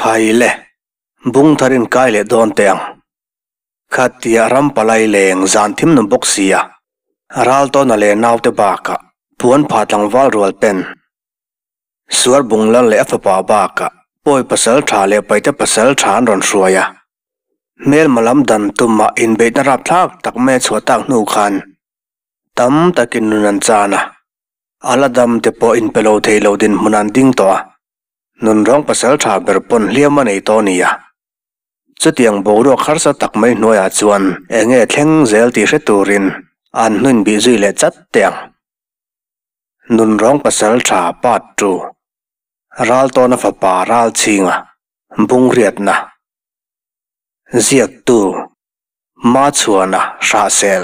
Khai le, bung thar in kai leh dawn teh ang. Khatia ram palai leng zan thim nawm bawk sia, ral tawna leh naute bakah puan phah tlangval rual ten Suar bung lal leh a fapa bakah pawi pasal tha leh paite pasal tha an rawn hruai a. Hmelma lam dan tumah inbeihna rapthlak tak mai a chhuah tak hnu khan tam takin nun an chan a, a la dam te pawh inpe lo thei lo dinhmun an ding tawh a, nunrawng pasal tha ber pawn hliam a nei tawh a ni a. Chutiang boruak harsa tak mai hnuaiah chuan eng nge thleng zel tih hre turin an hnuin bih zui leh chat teh ang. Nunrawng pasal tha part tu, Raltawna fapa Ralchhinga, Bungriatna, Ziaktu, Machhuana Hrahsel.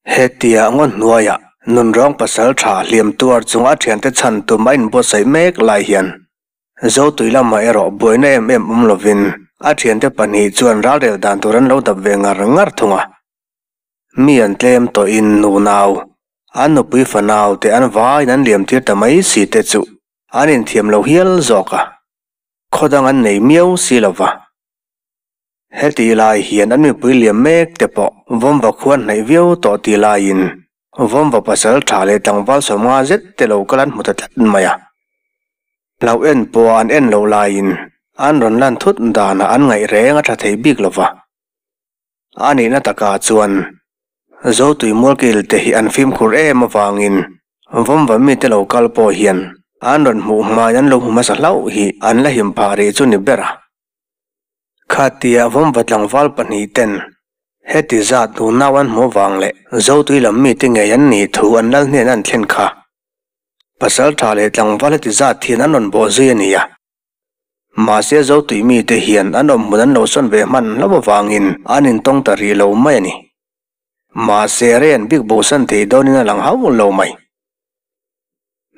Hetia ngaw hnuaia nunrawng pasal tha hliam tuar chung a thiante chhan tum a inbuatsaih mek lai hian Zotui lamah erawh buaina em em awm lovin a thiante pahnih chuan ralrel dan tur an lo dap ve ngar ngar thung a. Mi an tlem tawhin nunau, an nupui fanau te an vaiin an liam tir ta mai si te chu an inthiam lo hial zawk a, khaw dang an nei miau si lo va. Heti lai hian an mipui liam mek te pawh Vawmva khuan hnaih viau tawh ti laiin Vawmva pasal tha leh tlangval sawmnga zet te lo kal an hmu ta tlat mai a. Hlauh en pawh an en loh laiin an rawn lan thut danah an ngaih reng a tha thei bik lo va. A nihna takah chuan Zotui Mualkil te hi an fimkhur em avangin Vawmva mite lo kal pawh hian an rawn hmuh hmain an lo hmu hmasa hlauh hi an la him phah rih chu ni ber a. Khatia Vawmva tlangval pahnih ten heti zat unau an hmuh vang leh Zotui lam mite ngei an nih thu an lal hnen an thlen kha pasal tha leh tlangval heti zat hian an rawn bawh zui a ni a. Mahse Zotui mite hian an awm hmun an lo sawn ve hman hlauh avangin an intawng ta rih lo mai a ni. Mahse rei an bik bosan thei dawnin a lang hauh lo mai.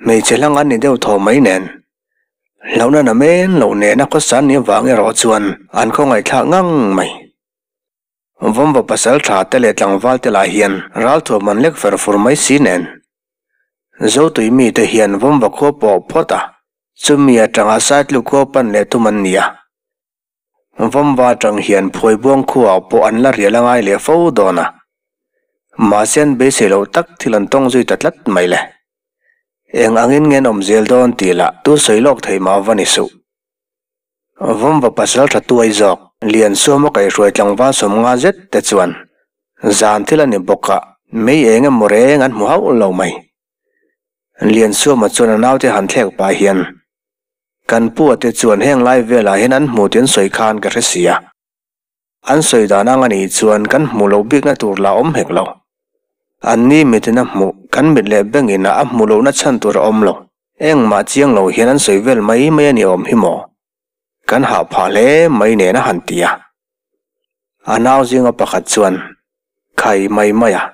Hmeichhe hlang an ni deuh thaw mai nen. Hlauhna na men loh nena khawsa ni avang erawh chuan an khawngaihthlak ngang mai. Vawmva pasal tha te leh tlangval te lah hian ralthuam an lek fer fur mai si nen. Zotui mite hian Vawmva khua pawh phawt a, chumi atanga Saitlu khua pan leh tum an ni a. Vawmva atang hian Phuaibuang khuaah pawh an la rial a ngai leh fo dawn a. Mahse an beisei loh tak thil an tawng zui ta tlat mai le. Eng angin nge an awm zel dawn tih lah tu sawi lawk thei mah va ni suh. Vawmva pasal tha tuai zawk Liansuama kaihhruai tlangval sawmnga zet te chuan zan thil a ni bawk a, mei eng emaw reng an hmu hauh lo mai. Liansuama chuan a naute han thlek pah hian, Kan pu a te chuan heng lai velah hian an hmu tih an sawi khan ka hre si a. An sawi dan ang a nih chuan kan hmuh loh bikna tur lah awm hek lo. An ni mitin a hmuh, kan mit leh bengin a hmuh lohna chhan tur a awm lo. Engmah chiang lo hian an sawi vel mai mai a ni awm hi maw? Kan hah phah hle mai nen a han ti a. A nau zinga pakhat chuan, Khai mai mai a,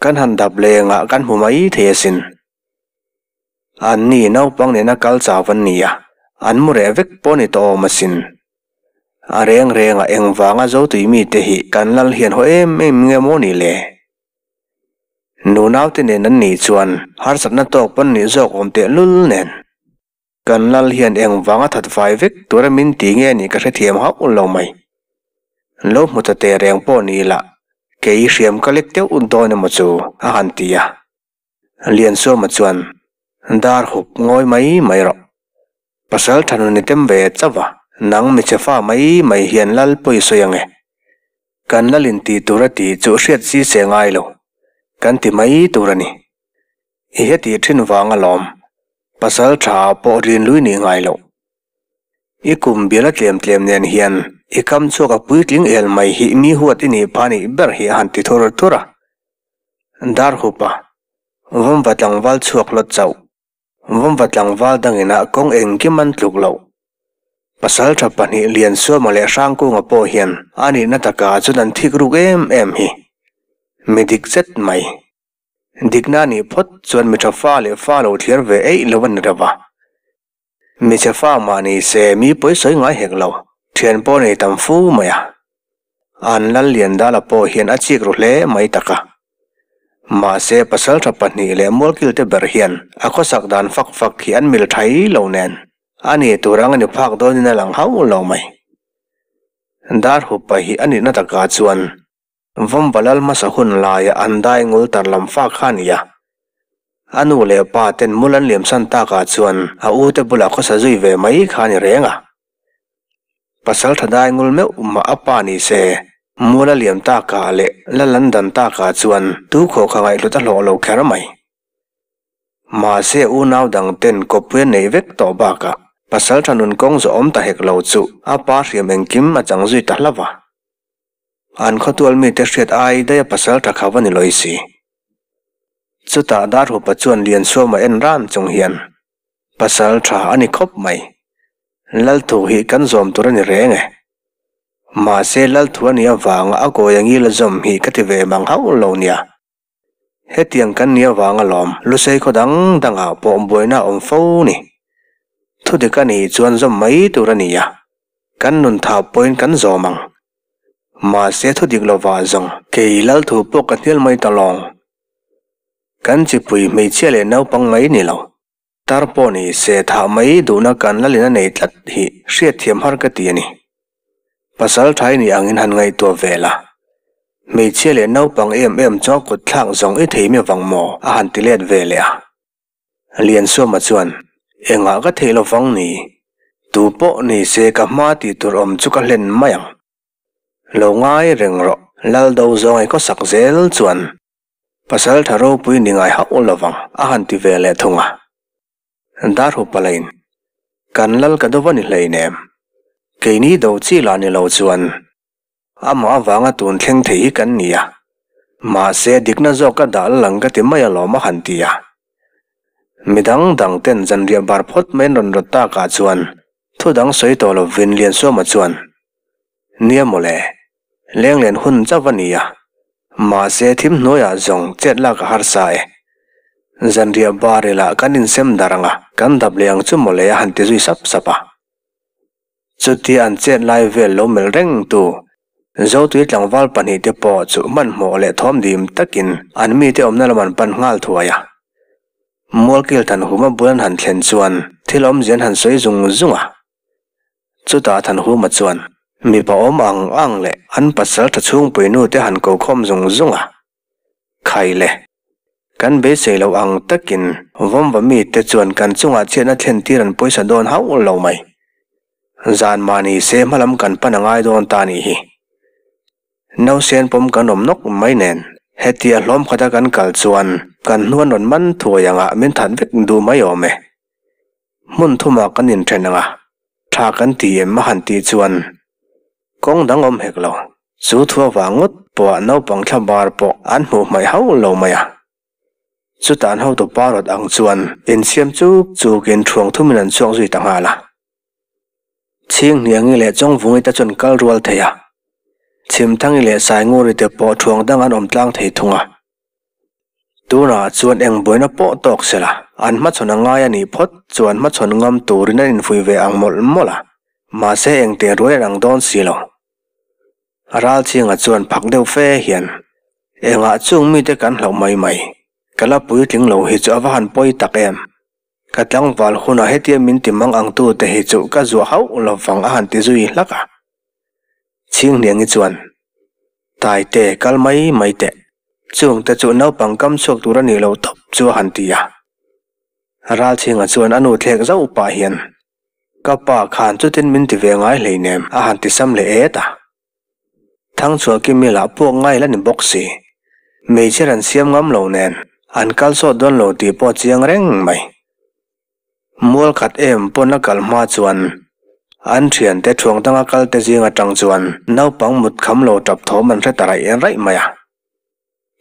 kan han dap lengah kan hmu mai thei asin. An ni naupang nena kal chau an ni a, an mu reh vek pawh ni tawh awm asin. A reng rengah engvanga Zotui mite hi kan lal hian haw em em nge maw ni le? Nunau te nen an nih chuan harsatna tawk pawn nih zawk awm teh lul nen. Kan lal hian engvanga that fai vek tura min ti nge nih ka hrethiam hauh lo mai. Lo hmu ta teh reng pawh ni ila kei hriam ka lek deuh dawn emaw chu a han ti a. Liansuama chuan dar hup ngawi mai mai rawh. Pasal tha nun i tem ve chauh a, nang michhe fa mai mai hian lal pawi sawi ang e. Kan lal in tih tur a tih chu hriat si se ngai lo, kan ti mai tur a ni. I heti thin vang alawm, pasal tha pawh rinlui nih ngai loh. I kum bial a tlem tlem nen hian i kam chhuak a puitling el mai hi mi huat i nih pha nih ber hi a han ti thur thur a. Darhupa, Vawmva tlangval chhuak hlawt chauh. Vawmva tlangval dangin ah kawng engkim an tluk loh. Pasal tha pahnih Liansuama leh Hrangkunga pawh hian a nihna takah chuan an thik ruk em em hi. Mi dik zet mai. Dikna nih phawt chuan mi tha fa leh fa lo thliar ve eih lo a ni lo va. Mi chhe fa mah ni se mi pawi sawi ngai hek lo, thian pawh nei tam fu mai a. An lal Liandala pawh hian a chik ru hle mai tak a. Mahse pasal tha pahnih leh mualkil te ber hian a khawsak dan fak fak hi an mil thai lo nen. A ni tur ang a ni phak dawnin a lang hauh lo mai. Darhupa hi a nihna takah chuan Vawmba lal hmasa hun laia an dai ngul tar lam fa kha a ni a. A nu leh pa ten mul an liamsan takah chuan a u te bulah khawsa zui ve mai kha a ni reng a. Pasal tha dai ngul meuh mah a pa ni se, mul a liam takah leh lal an dan takah chuan tu khawh kha ngaihhlut a hlawh lo kher mai. Mahse unau dang ten kawppui a neih vek tawh bakah pasal tha nun kawng zawh awm ta hek lo chu a pa hriam engkim a chang zui ta hlauh a. An khawtual mite hriat ai daih a pasal tha kha va ni lawi si. Chutah Darhupa chuan Liansuama en ran chung hian, Pasal tha a ni khawp mai. Lalthu hi kan zawm tur a ni reng e. Mahse Lalthu a nih avanga a kawi angil a zawm hi ka ti ve mang hauh lo nia. Hetiang kan nih avang alawm Lusei khaw dang dangah pawh buaina a awm fo ni. Thudik a nih chuan zawm mai tur a ni a, kan nun thah pawhin kan zawm ang. Mahse thudik lovah zawng kei Lalthu pawh ka hnial mai ta lawng. Kan chipui hmeichhia leh naupang mai ni lo. Tar pawh ni se thah mai duhna kan lalin a nei tlat hi hriatthiam har ka ti a ni. Pasal tha i nih angin han ngaihtuah ve la. Hmeichhia leh naupang em em chu a kut thlak zawng i thei mi vang maw a han ti let ve leh a. Liansuama chuan, Engah ka theih lo vang ni? Tu pawh ni se ka hma tih tur awm chu ka hlen mai ang. Lo ngai reng rawh, Laldo zawng i khawsak zel chuan Pasal tha ropui ni ngai hauh lo vang a han ti ve leh thung a. Darhupa lain, Kan lal ka do va ni hleinem. Keini do chi lah ni lo chuan amah avanga tun thleng thei hi kan ni a. Mahse dikna zawk ka dah lang ka ti mai alawm a han ti a. Midang dang ten zanriah bar phawt mai an rawn rawt takah chuan thu dang sawi tawh lovin Liansuama chuan, Nia mawle, Lenglen hun chauh a ni a, mahse thim hnuaiah zawng chet lak a harsa e. Zanriah bar ila kan insem dar ang a, kan dap leh ang chu mawle a han ti zui sap sap a. Chutia an chet lai vel lo melh reng tu Zotui tlangval pahnihte pawh chu hmanhmawh leh thawm dim takin an mite awmna lam an pan nghal thuai a. Mualkil Thanhuma bul an han thlen chuan thil awmzia an han sawi zung zung a. Chutah Thanhuma chuan mipa awm ang ang leh an pasal tha chhungpui nu te han ko khawm zung zung a. Khai le, kan beisei loh ang takin Vawmva mite chuan kan chungah chhiatna thlen tir an pawisa dawn hauh lo mai. Zan mahni se hmalam kan pan a ngai dawn ta nih hi. Nausen pawm kan awm nawk mai nen hetia hlawm khata kan kal chuan kan hnuan rawn man thuai angah min that vek duh mai awm e. Hmun thumah kan inthen ang a, tha kan ti em a han tih chuan kawng dang awm hek lo. Chu thu avang ngawt pawh naupang thla bar pawh an hmuh hmaih hauh lo mai a. Chutah an hotu pa rawt ang chuan insiam chuk chukin thuang thumin an chhuak zui ta nghal a. Chhinghniangi leh Chawngvungi te chuan kal rual thei a, Chhimthangi leh Sainguri te pawh thuang dang an awm tlang thei thung a. Tunah chuan eng buaina pawh tawk se la, an hmachhawn a ngai a nih phawt chuan hmachhawn ngam turin an infuih ve ang mawlh mawlh a, mahse eng teh ruai an ang dawn si lo. Ralchhinga chuan phak deuh fe hian, Engah chung mite kan hlauh mai mai, ka la puitling lo hi chu a va han pawi tak em. Ka tlangval hunah hetia min ti mang ang tute hi chu ka zuah hauh lo vang a han ti zui hlak a. Chhinghniangi chuan, Taite, kal mai mai teh. Chungte chu naupang kam chhuak tur a nih loh tawp chu a han ti a. Ralchhinga chuan a nu thlek zauh pah hian, Ka pa khan chutin min ti ve ngai hleinem a han ti sam leh et a. Thangchhuah Kimi lah puak ngai la ni bawk si. Hmeichhe ran siam ngam lo nen an kal sawt dawn lo tih pawh chiang reng mai. Mual khat em pawn a kal hma chuan an thiante thuang danga kal te zing atang chuan naupang mut kham lo tap thawm an hre ta raih raih mai a.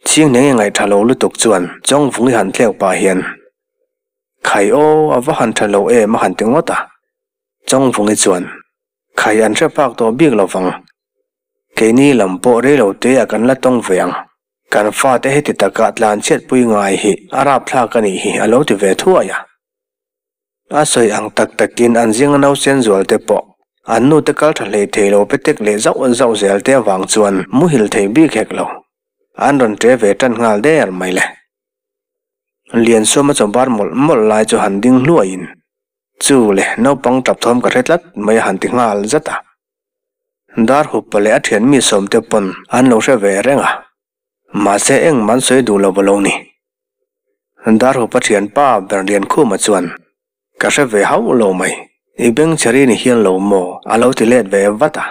Chhingneng i ngaihtha lo lutuk chuan Chawngvungi han thlek pah hian, Khai aw, a va han tha lo em a han ti ngawt a. Chawngvungi chuan, Khai an hre phak tawh bik lo vang. Keini lam pawh rei lo te ah kan la tawng ve ang. Kan fate heti taka tlan chhiatpui ngai hi a rapthlak a nih hi a lo ti ve thuai a. A sawi ang tak takin an zinga nausen zual te pawh an nute kal tha hlei thei lo petek leh zauh zauh zel te avang chuan muhil thei bik hek lo. An rawn ṭe ve ṭan nghal der mai le. Liansawma chaw bar mawlh mawlh lai chu han ding hluaiin. Chu le, naupang tap thawm ka hre tlat mai a han ti nghal zat a. Darhupa leh a thian mi sawmte pawn an lo hre ve reng a, mahse engmah an sawi duh lo va lo ni. Darhupa thianpa ber Liankhuma chuan, Ka hre ve hauh lo mai, i bengchhe ri ni hian lo maw? a lo ti let ve vat a.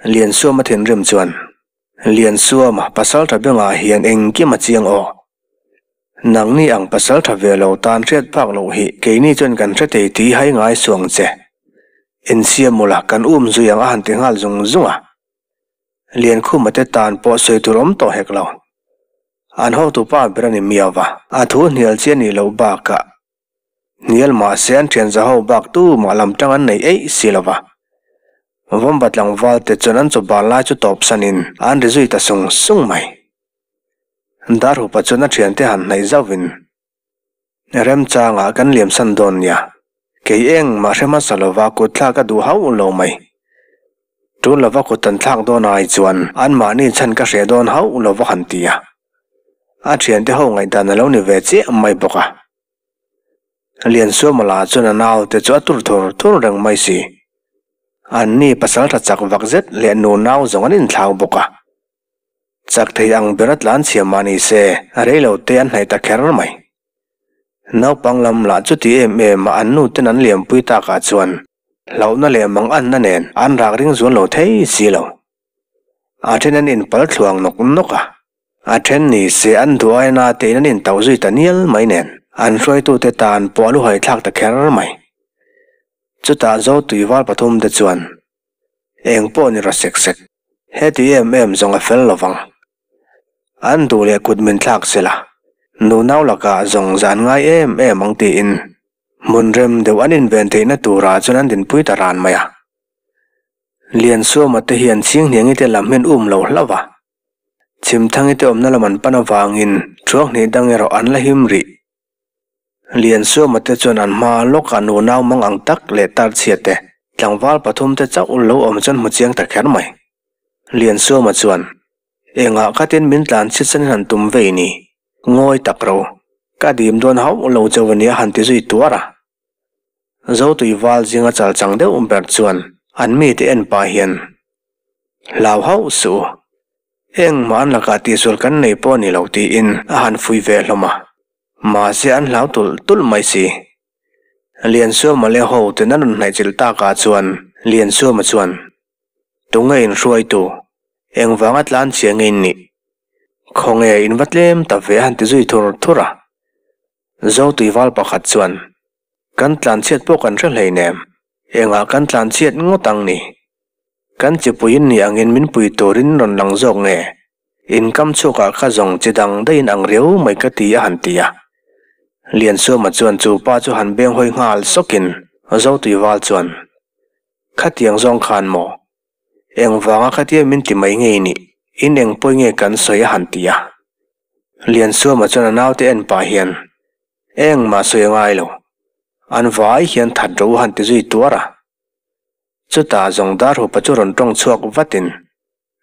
Liansuama thinrim chuan, Liansuama, pasal tha bengah hian engkim a chiang aw. Nangni ang pasal tha ve lo tan hriat phak loh hi keini chuan kan hre thei tih hai ngai suang che. Insiam mawla kan um zui ang a han ti nghal zung zung a. Liankhuma te tan pawh sawi tur awm tawh hek lo. An hotupa ber a ni miau va, a thu hnial chi a nih loh bakah Hnial mahse an thian za ho bak tu mah lam tang an nei eih si lo va. Vawmba tlangval te chuan an chawbal lai chu tawp sanin an ri zui ta sung sung mai. Darhupa chuan a thiante han hnaih zauhin, Remchangah kan liamsan dawn nia, kei engmah hre hmasa lova kutthlak a duh hauh lo mai. Tun lova kut an thlak dawn ai chuan anmahni chhan ka hreh dawn hauh lova han ti a. A thiante ho ngaihdan a lo ni ve chiah mai bawk a. Liansuama lah chuan a naute chu a tur thur thur reng mai si. Anni pasal tha chak vak zet leh nu nau zawng an inthlau bawk a. Chak thei ang ber a tlan chhia mah ni se a rei lo te an hnaih ta kher mai. Naupang lam lah chuti em em a an nu ten an liampui takah chuan hlauhna leh manganna nen an rak ring zual lo thei si lo. A then an inpal thluang nawk nawk a, a then ni se an duh aina tein an intauh zui ta nial mai nen an hruaitute tan pawh a lu haithlak ta kher mai. Chutah Zotui val pathum te chuan eng pawh ni raw sek sek, heti em em zawng a fel lovang. An duh leh kut min thlak sela, nunau lakah zawng zan ngai em em ang tiin Hmun rem deuh an inven theihna turah chuan an dinpui ta ran mai a. Liansuama te hian Chhinghniangi te lam hian um lo hlauh a. Chhimthangi te awmna lam an pan avangin Thuanghnih dang erawh an la him rih. Liansuama te chuan an hma lawkah nunau mang ang tak leh tarchhia te, tlangval pathum te chauh lo awm chuan hmu chiang ta kher mai. Liansuama chuan, Engah khatin min tlan chhit sen han tum vei ni? Ngawi tak ro. Ka dim dawn hauh lo chauh a nia han ti zui tuar a. Zotui val zinga chal chang deuh ber chuan an mite en pah hian, Hlau hauh suh u. Engmah an lakah tihsual kan nei pawh a ni lo tiin a han fui ve hlawm a. Mahse an hlau tulh tulh mai si. Liansuama leh ho ten an rawn hnaihchilh takah chuan Liansuama chuan, Tunge inhruaitu? Engvanga tlanchhia nge in nih? Khawnge in va tlem ta ve a han ti zui thur thur a. Zotui val pakhat chuan, Kan tlanchhiat pawh kan hre hleinem, engah kan tlanchhiat ngawt ang ni? Kan chipuiin ni angin min pui turin rawn lang zawk nge? In kam chhuakah kha zawng chi dang daihin ang riau mai ka ti a han ti a. Liansuama chuan chu pa chu han beng hawi nghal sawkin Zotui val chuan, Khatiang zawng khan maw? Engvanga khatia min ti mai ngei nih, in eng pawi nge kan sawi a han ti a. Liansuama chuan a naute en pah hian, Engmah sawi a ngai lo. An vai hian that ro a han ti zui tuar a. Chutah zawng Darhupa chu rawn tawng chhuak vatin,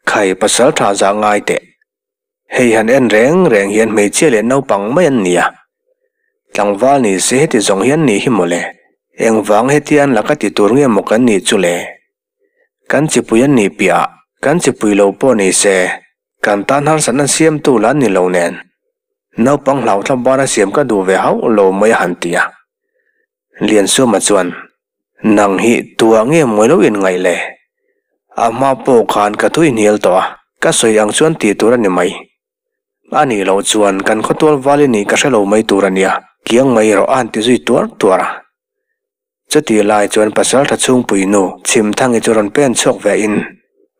Khai pasal tha zah ngai teh. Hei han en reng reng hian hmeichhia leh naupang mai an ni a. Tlangval ni se heti zawng hian ni hi mawle. Engvang hetia an laka ti tur nge maw kan nih chu le? Kan chipui an nih piah ah kan chipui lo pawh ni se kan tan harsatna siamtu lah an ni lo nen. Naupang hlauhthlap bana siam ka duh ve hauh lo mai a han ti a. Liansuama chuan, Nang hi tuah nge mawi lo in ngaih le? A hma pawh khan ka thui hnial tawh a, ka sawi ang chuan tih tur a ni mai. A nih loh chuan kan khawtual val i nih ka hre lo mai tur a nia, kiang mai rawh a han ti zui tuar tuar a. Chutih lai chuan Pasaltha chhungpui nu Chhimthangi chu rawn pen chhuak ve in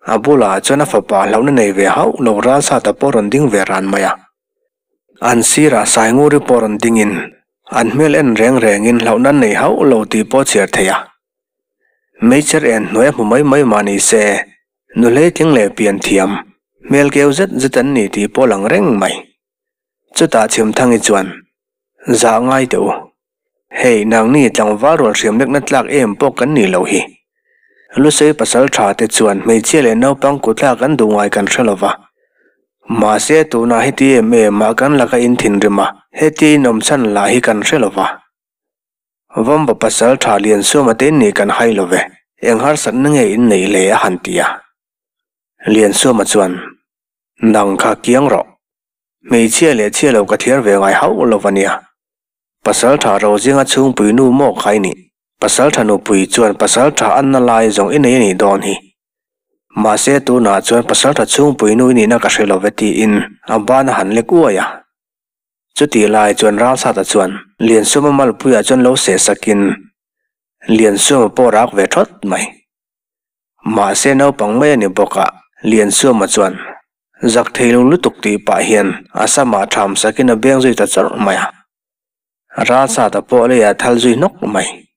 a bulah chuan a fapa hlauhna nei ve hauh lo Ralsata pawh rawn ding ve ran mai a. An sirah Sainguri pawh rawn ding in an hmel en reng reng in hlauhna an nei hauh lo tih pawh chhiar thei a. Meichher en hnuai a hmu mai mai mah ni se nu hleitling leh pian thiam hmel keu zet zet an ni tih pawh lang reng mai. Chutah Chhimthangi chuan, Zah ngai teh u. Hei, nangni tlangval rawn hriam lekna tlak em pawh kan nih loh hi. Lusei pasal tha te chuan hmeichhia leh naupang kuthlak an duh ngai kan hre lova. Mahse, tunah heti em em ah kan laka in thinrim a, heti in awm chhan lah hi kan hre lova. Vawmba pasalṭha Liansuama te nih kan hai lo ve, eng harsatna nge in neih le a han ti a. Liansuama chuan, Nang kha kiang rawh. Hmeichhia leh chhia lo ka thiar ve ngai hauh lo va nia. Pasalṭha Rozinga chhungpui nu maw kha i nih? Pasalṭha nupui chuan pasalṭha anna lai zawng i nei a nih dawn hi. Mahse tunah chuan pasalṭha chhungpui nu i nihna ka hre lo ve tiin a ban a han lek uai a. Chutih lai chuan Ralsata chuan Liansuma malpuiah chuan lo seh sakin Liansuma pawh rak ve thawt mai. Mahse naupang mai a ni bawk a, Liansuama chuan zak thei lo lutuk tih pah hian a samah ṭham sakin a beng zui ta chawrh mai a. Ralsata pawh leiah thal zui hnawk mai.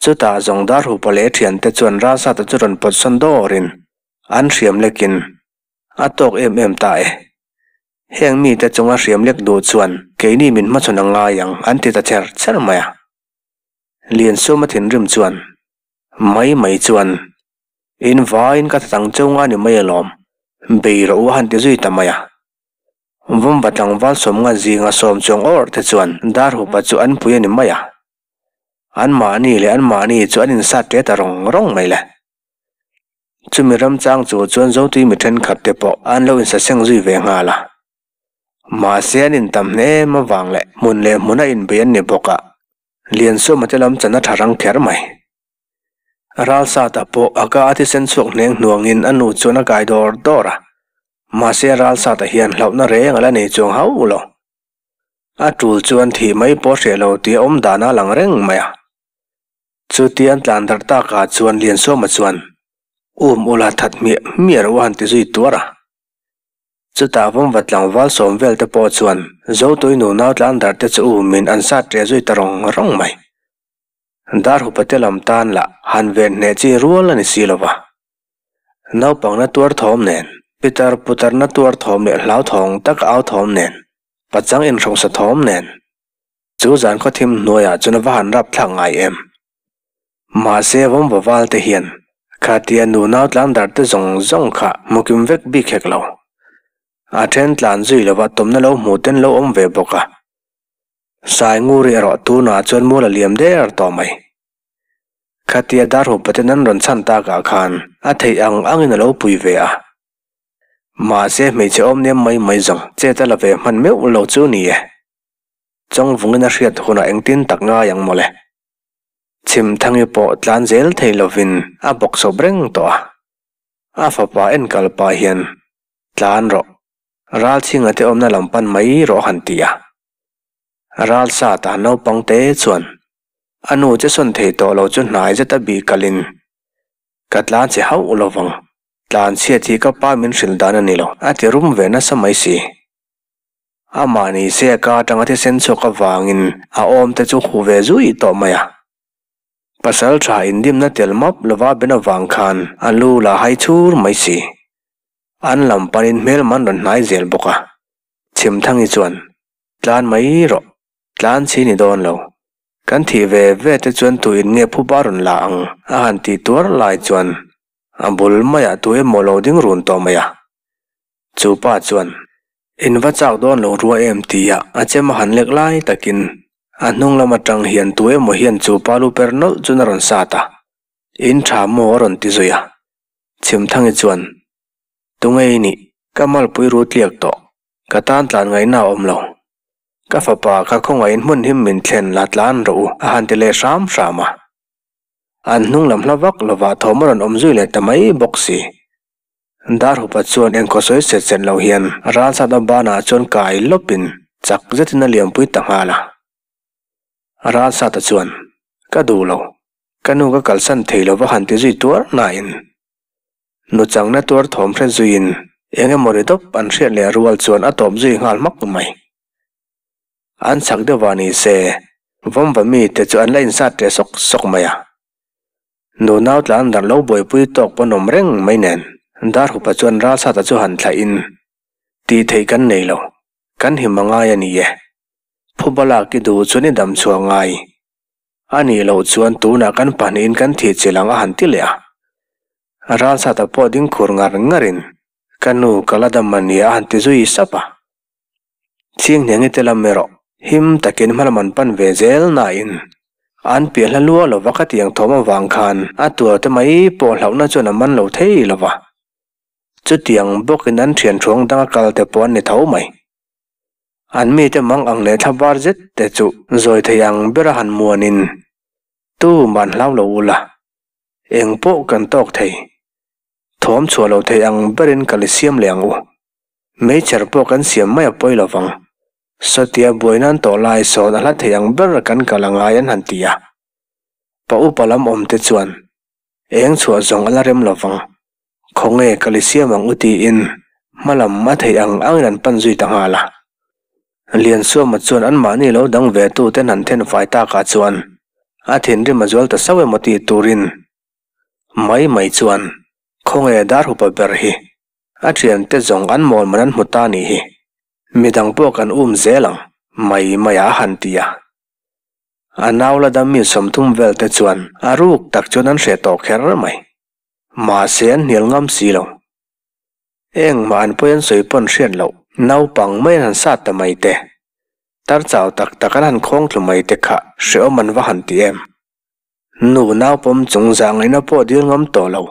Chutah zawng Darhupa leh thiante chuan Ralsata chu rawn pawt sawn dawrin an hriam lekin a tawk em em ta e. Heng mite chunga hriam lek duh chuan keini min hmachhawn a ngai ang an ti ta cher cher mai a. Liansuma thinrim chuan Mai mai chuan, In vaiin ka thatang cheu nga ni mai alawm, bei rawh u a han ti zui ta mai a. Vawmva tlangval sawmnga zinga sawm chuang awrh te chuan Darhupa chu an pui a ni mai a. Anmahni leh anmahni chu an insat ṭe ta rawng rawng mai le. Chumi ramchang chu chuan Zotui mi ṭhenkhat te pawh an lo insaseng zui ve nghal a. Mahse an intam hnem avang leh hmun leh hmuna inbei an ni bawk a. Liansawma te lam chan a tha rang kher mai. Ralsata pawh a ka a thisen chhuak hneng hnuangin a nu chuan a kai dawr dawr a, mahse Ralsata hian hlauhna reng a la nei chuang hauh lo. A tul chuan thih mai pawh hreh lo tih a awm dan a lang reng mai a. Chutia an tlan darh takah chuan Liansawma chuan um ula that hmiah hmiah rawh u a han ti zui tuar a. Chutah vawmva tlangval sawm vel te pawh chuan Zotui nu nau tlan darh te chu umin an sat ṭeh zui ta rawng rawng mai. Darhupa te lam tan lah han ven hneh chi rual a ni si lo va. Naupang na tuar thawm nen, pitar putar na tuar thawm leh hlauthawng tak au thawm nen, pachang inhrosa thawm nen, chu zan khawthim hnuaiah chuan a va han rapthlak ngai em. Mahse vawmva val te hian khatia nu nau tlan darh te zawng zawng kha hmu kim vek bik hek lo. A then tlan zui lova tawmna lo hmu ten lo awm ve bawk a. Sai nguri erawh tunah chuan mual a liam der tawh mai. Khatia darhupa ten an rawn chhan takah khan a theih ang angin a lo pui ve a. Mahse hmeichhe awm nem mai mai zawng chet a la ve hman meuh lo chu ni e. Chawngvungin a hriat hunah engtin tak ngai ang mawle. Chhimthangi pawh tlan zel thei lovin a bawk sawp reng tawh a. A fapa enkal pa hian, Tlan rawh, Ralchhinga te awmna lam pan mai rawh han ti a. Ralsata naupang te chuan a nu che sawn thei tawh lo chu hnai zeta bih kalin, Ka tlan che hauh lovang, tlan chhiat hi ka pa min hrilh dan a ni lo, a ti rum ve nasa mai si. Amah ni se a ka atanga thisen chhuak avangin a awm te chu hu ve zui tawh mai a. Pasal tha indimna tel map lova ben avang khan a lu la hai chur mai si. An lam panin hmelman rawn hnai zel bawk a. Chhimthangi chuan, Tlan mai rawh, tlan chi ni dawn lo. Kan thih ve ve te chuan tu in nge phuba rawn la ang a han tih tuar lai chuan a bul maiah tu emaw lo ding run tawh mai a. Chu pa chuan, In va chak dawn lo rua em tia a chem a han lek lai takin a hnung lam atang hian tu emaw hian chu pa lu per nawlh chuan a rawn sat a, In tha maw a rawn ti zui a. Chhimthangi chuan, Tunge i nih? Ka malpui ru tliak tawh. Ka tan tlan ngaihna a awm lo. Ka fapa ka khawngaihin hmun him min thlen la tlan rawh u a han ti leh hram hram a. An hnung lam hla vak lovah thawm a rawn awm zui leh ta mai bawk si. Darhupa chuan engkaw sawi set set lo hian Ralsata banah chuan kai lawpin chak zetin a liampui ta nghal a. Ralsata chuan, Ka duh lo, ka nu ka kalsan thei lo va han ti zui tuar nain nuchangna tuar thawm hre zuiin eng emaw ri dawp an hriat leh rual chuan a tawp zui nghal hmak mai. An chak deuhvah ni se, vawmva mite chu an la insat ṭeh sawk sawk mai a. Nu nau tlan dar lo buaipui tawk pawn awm reng mai nen Darhupa chuan Ralsata chu han thlaih in, Tih theih kan nei lo, kan him a ngai a ni e. Phuba lak i duh chuan i dam chhuah ngai. A nih loh chuan tunah kan pahnihin kan thih chilh ang a han ti leh a. Ralsata pawh ding khur ngar ngar in, Ka nu ka la dam a nia a han ti zui sap a. Chhinghnengi te lam erawh him takin hmalam an pan ve zel nain. An piah hla lua lova khatiang thawm avang khan a tuar te mai pawh hlauhna chuan a man lo thei lova. Chutiang bawkin an thian thuang danga kal te pawh an ni tho mai. An mite mang ang leh thla var zet te chu zawi thei ang bera han muanin tu man hlau lo ula, eng pawh kan tawk thei. Thawm chhuah lo thei ang berin kal i siam leh ang u. Meichher pawh kan siam mai a pawi lo vang. Sawtia buai nan tawh lai sawn a hla thei ang ber kan kal a ngai an han ti a. Pa upa lam awm te chuan eng chhuah zawng a la rem lo vang. Khawnge kal i siam ang u tiin hma lam a theih ang angin an pan zui ta nghal a. Liansuama chuan anmahni lo dang ve tu ten han then fai takah chuan a thinrim a zual ta sauh emaw tih turin mai mai chuan khawnge dar hupa ber hi a thiante zawng an mawl man an hmu ta nih hi. Midang pawh kan um zel ang mai mai a han ti a. A nau la dam mi 30 vel te chuan a ruk tak chuan an hre tawh kher mai. Mahse an hnial ngam si lo. Eng mah an pawi an sawi pawn hriat loh naupang mai an han sat ta mai te. Tar chau tak tak an han khawng thlu mai te kha hrehawm an va han ti em. Nu naupawm chung zah ngaihna pawh dil ngam tawh lo.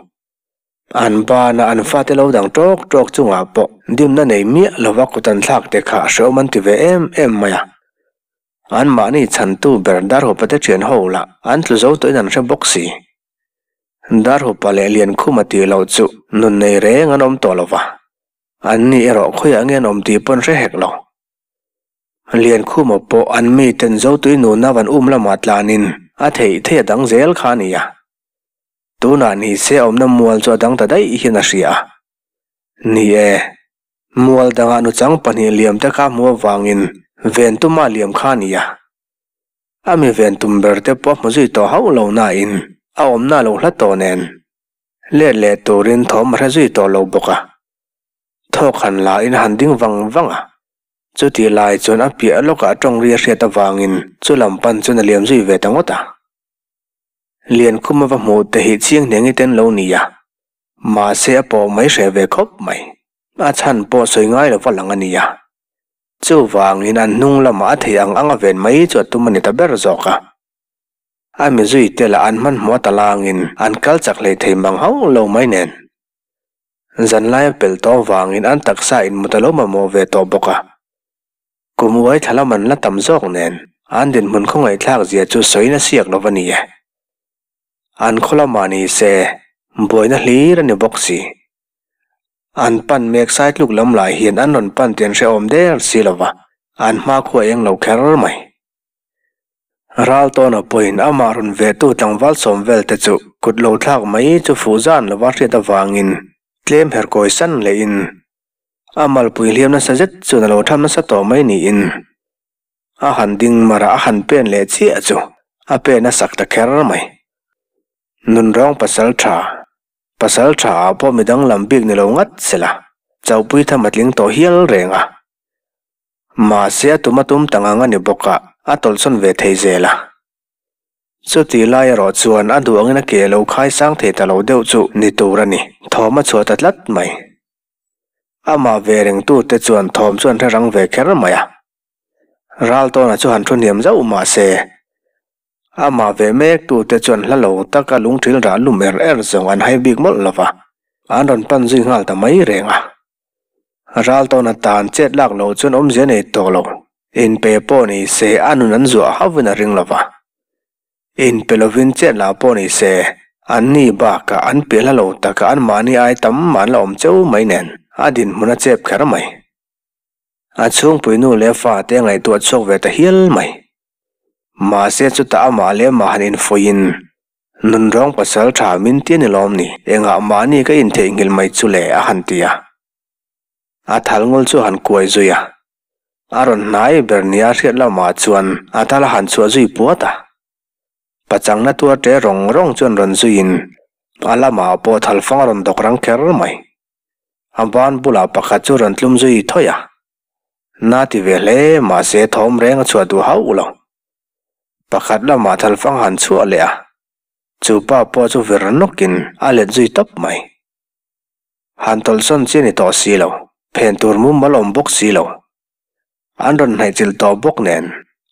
An bana an fate lo dang tawk tawk chungah pawh dimna nei miah lova kut an thlak te kha hrehawm an ti ve em em mai a. Anmahni chhantu ber Darhupa te thian ho lah an tlu zo tawhin an hre bawk si. Darhupa leh Liankhuma tih loh chu nun nei reng an awm tawh lova. Anni erawh khawiah nge an awm tih pawn hre hek lo. Liankhuma pawh an miten Zotui nuna van um lamah tlanin a theih theih a dang zel kha a ni a. Tunah ni se awmna mual chu a dang ta daih hian a hria a. Ni e, mual dangah nuchang pahnih liam te kha hmu avangin ven tuma liam kha a ni a. A mi ven tum ber te pawh hmu zui tawh hauh lo nain a awmna a lo hla tawh nen let leh turin thawm a hre zui tawh lo bawk a. Thawk han la in a han ding vang vang a. Chutih lai chuan a piah lawkah tawng ri a hriat avangin chu lam pan chuan a liam zui ve ta ngawt a. Liankhuma va hmuh te hi chiang hneng i ten lo ni a, mahse a pawh mai hreh ve khawp mai. A chhan pawh sawi ngai lova lang a ni a. Chuvangin an hnung lamah a theih ang ang a ven mai chu a tum a ni ta ber zawk a. A mi zui te lah an hmanhmawh ta langin an kal chak hlei thei mang hauh lo mai nen. Zanlai a pel tawh avangin an taksa inmut a lo mamawh ve tawh bawk a. Kum uai thla lam an la tam zawk nen an dinhmun khawngaihthlak zia chu sawiin a siak lo va ni e. An khaw lamah ni se buaina hlir a ni bawk si. An pan mek saitluk lam lai hian an rawn pan tih an hrehawm der si lo va, an hmakhua eng lo kher mai. Ral tawna pawhin amah rawn vehtu tlangval sawm vel te chu kut lo thlak mai chu fuh zan lova hriat avangin tlem her kawi san lehin a malpui hliam nasa zet chuan a lo tham nasa tawh mai niin a han ding mar a, a han pen leh chiah chu a pen a sak ta kher mai. Nunrawng pasal tha, pasal tha ah pawh midang lam bik ni lo ngat sela chauhpui tham a tling tawh hial reng a. Mahse a tum a tum ta ngang a ni bawk a, a tawlhsawn ve thei zel a. Chutih lai erawh chuan a duh angin a ke lo khai sang thei ta lo deuh chu ni tur a ni, thawm a chhuah ta tlat mai. Amah ve rengtute chuan thawm chu an hre rang ve kher mai a. Raltawna chu han thu hniam zauh mahse, amah ve mektute chuan hla lo taka lungthil rah lum er er zawng an hai bik mawlh lo va, an rawn pan zui nghal ta mai reng a. Ral tawn atan chet lak loh chuan awmzia nei tawh lo. Inpe pawh ni se a nun an zuah hauhin a ring lo va. Inpe lovin chet lah pawh ni se an ni bakah an piah hla lo takah anmahni ai tam mah an la awm cheu mai nen a dinhmun a chep kher mai. A chhungpui nu leh fate a ngaihtuah chhuak ve ta hial mai. Mahse chutah amah leh amah han infuihin Nunrawng pasal tha min ti a ni lawm ni? Engah mahni ka intheihnghilh mai chu le? a han ti a. A thal ngul chu a han kuai zui a. A rawn hnai ber nia hriat lamah chuan a thal a han chhuah zui puat a. Pachangna tuar ṭe rawng rawng chuan rawn zuiin a lamah pawh thal fang a rawn dawk rang kher mai. A ban bulah pakhat chu rawn tlum zui thawih a. Na ti ve hle mahse thawm reng a chhuah duh hauh lo. Pakhat lamah thalfang han chhuah leh a, chu pa pawh chu vir nawkin a let zui tawp mai. Han tawlhsawn chi a ni tawh si lo, phen tur mumal awm bawk si lo. An rawn hnaihchilh tawh bawk nen,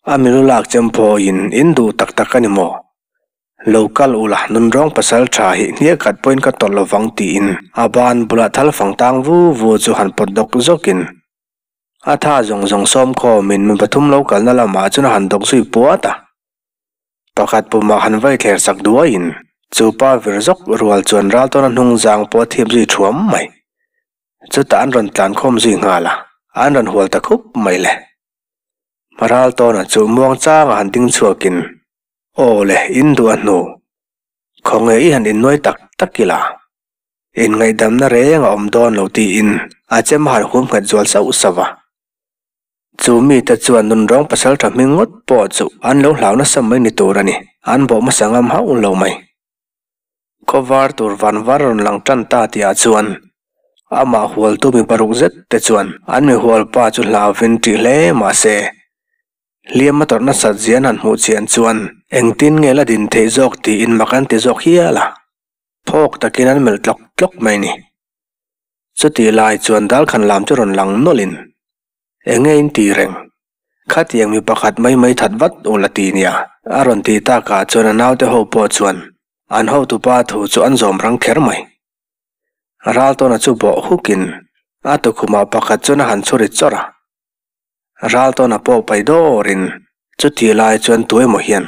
A milu lak chem phawiin in duh tak tak a ni maw? Lo kal ula nunrawng pasal tha hi hniak khat pawhin ka tawlh lovang tiin a ban bulah thal fang tang vu vu chu han pawt dawk zawkin a tha zawng zawng sawm khawmin mi pathum lo kalna lamah chuan a han dawk zui puat a. Pakhat pumah han vai thler sak duaiin chu pa vir zawk rual chuan Raltawna hnung zang pawh a thip zui thuam mai. Chutah an rawn tlan khawm zui nghal a, an rawn hual ta khup mai le. Raltawna chu muang changa han ding chhuakin, Aw le, in duh a hnu. Khawnge i han innuai tak tak ila? Inngaihdamna reng a awm dawn lo tiin a chem a han hum nghet zual sauh sauh a. Chu mite chuan nunrawng pasal tha hming ngawt pawh chu an lo hlau nasa mai ni tur a ni, an bawh hmasa ngam hauh lo mai. Khawvar tur van var rawn lang tan ta tihah chuan amah hualtu mi paruk zet te chuan an mi hualpa chu hlauvin ṭih hle mah se, hliam a tawrh nasat zia an han hmuh chian chuan engtin nge la din theih zawk tiin mak an ti zawk hial a, phawk takin an melh tlawk tlawk mai ni. Chutih lai chuan Dalkhan lam chu rawn lang nawlhin Enge in ti reng? Khatiang mi pakhat mai mai that vat u la ti nia. A rawn ti takah chuan a naute ho pawh chuan an hotupa thu chu an zawm rang kher mai. Raltawna chu bawh hukin a tukhumah pakhat chuan a han chhuri chawrh a. Raltawna pawh pai dawrin chuti lai chuan tuemaw hian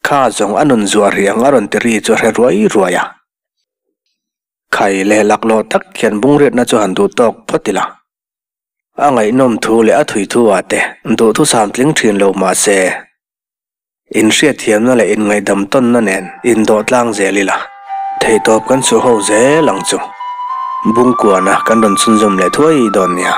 kha zawng a nun zuah rih ang a rawn ti ri chu a hre ruai ruai a. Khai leh laklawh tak hian bungriatna chu han duh tawk phawt ila. A ngaihnawm thu leh a thui thu ah te duhthusam tling thin lo mah se, inhriatthiamna leh inngaihdam tawnna nen indawh tlang zel ila, theihtawp kan suh ho zel ang chu. Bungkuana kan rawn chhunzawm leh thuai dawn nia.